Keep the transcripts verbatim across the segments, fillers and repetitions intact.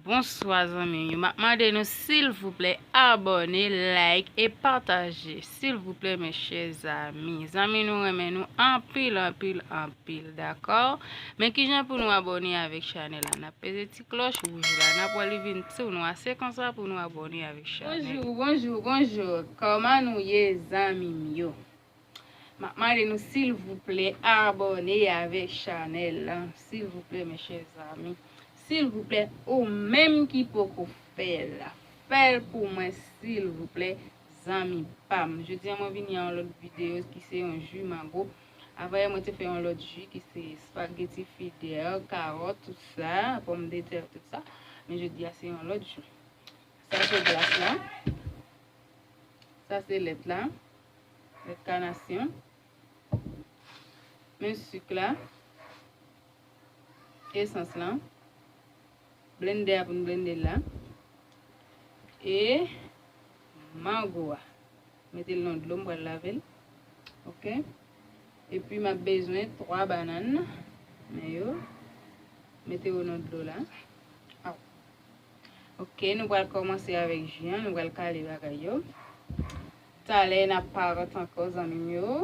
Bonswa zanmi m yo. M ap mande nou silvouplè abòne, like e pataje. Silvouplè mes chers amis. Zanmi nou renmen nou anpil, anpil, anpil, dakò? Men kijan pou nou abòne avèk chanèl la? N ap peze ti klòch wouj la, n ap wè li vin tounwa. Se konsa pou nou abòne avèk chanèl. Bonjou, bonjou, bonjou. Kòman nou ye zanmi m yo? M ap mande nou silvouplè abòne avèk chanèl la. Silvouplè mes chers amis. Silvouplè, ou menm ki poko fè l, fè l pou mwen silvouplè, zanmi pa m. Jodi a mwen vini a yon lòt videyo ki se yon ji mango. Avanyè mwen te fè yon lòt ji ki se spaghetti fidèl, kawòt, tout sa, pòmdetè, tout sa. Men jodi a se yon lòt ji. Sa se glas la. Sa se lèt la. Lèt kanasyon. Men sik la. Esans lan. Blendè a pou n blende l la. E mango a. Mete l nan dlo, m pral lave l. Oke. Epi m ap bezwen twa banann. Men yo. Mete yo nan dlo la. Aw. Oke, nou pral kòmanse avèk ji an, nou pral kale bagay yo. Talè n ap parèt ankò, zanmi m yo.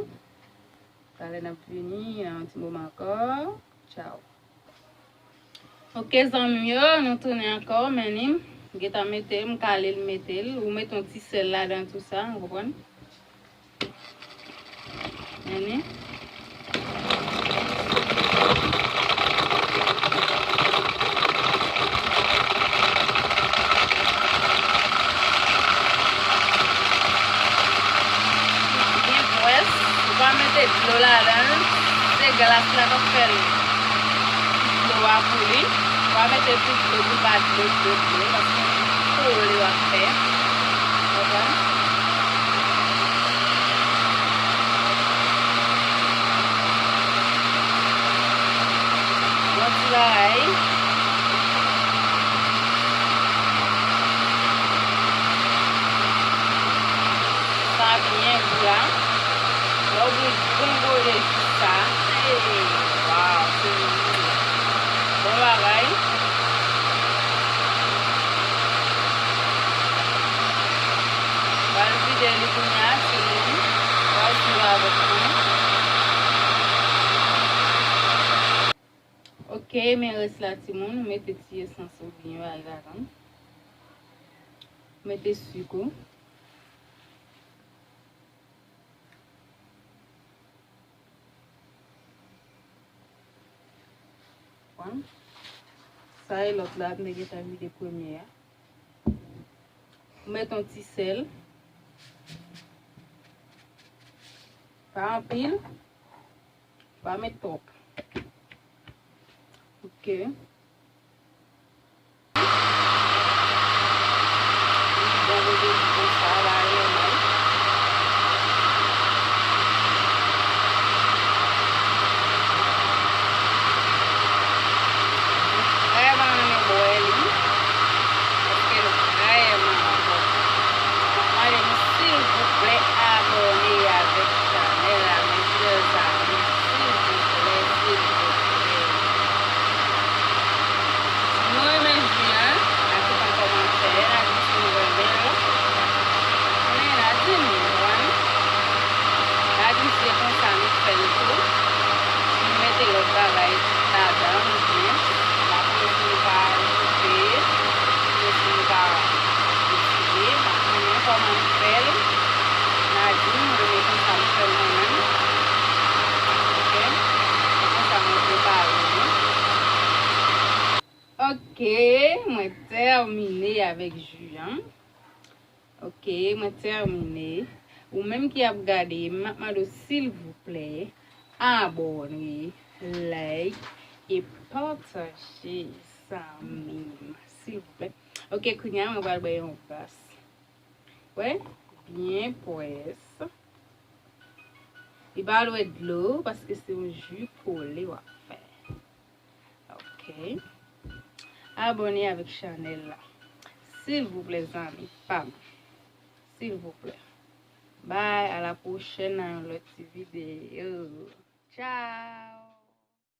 Talè n ap vini nan yon ti moman ankò. Tchaw. Oke, zanmi m yo, nou tounen ankò, men ni m gentan mete l, m kale l, m mete l. Ou mete yon ti sèl ladan tou sa, ou konprann? Men ni. Byen pwès, ou pa mete dlo ladan l, se glas la k ap fè l. Dlo a pou li. Pa mete tout dlo pou pa dlo, dlo, dlo, paske kole w ap fè. Konprann? Yon ti bagay. Sa byen gou la. Lè w bouyi grenn gode jis sa. Hey, waw, se bon bagay. Pral vide li kounye a, timoun. Pral swiv avèk mwen. Oke, men rès la, timoun, ou mete ti esans ou byen bagay ladan. Mete sik ou. Bon. Sa e lòt la, m te gentan vide premye a. Ou mete yon ti sèl. Pa anpil. Pa met twòp. Oke. Bon, bebe, di konsa, bagay nòmal. Mwen vrèman renmen bwè li. Paske l vrèman bon. Mwen mande nou silvouplè abòne avèk chanèl la, mes chers amis. Silvouplè, silvouplè. Si nou renmen ji a, n a kite yon kòmantè, n a di si nou renmen l. Men n a di nou, konprann? N a di se konsa nou fè l tou. Si nou mete lòt bagay ladan l, oubyen, n a konnen si nou ka ajoute, oubyen si nou ka retire, n a konnen kòman nou fè l. N a di nou, men konsa nou fè l mwen menm. Oke? Se konsa mwen prepare li. Oke, mwen tèmine avèk ji an. Oke, mwen tèmine. Ou menm ki ap gade, m ap mande w silvouplè, abòne, like e pataje, zanmi m, silvouplè. Oke, kounye a mwen pral bwè yon glas. Wè, byen pwès. Li pa dwe dlo, paske se yon ji kole w ap fè. Oke. Abòne avèk chanèl la. Silvouplè, zanmi pa m. Silvouplè. Bye, à la prochaine nan yon lòt ti videyo. Tchao!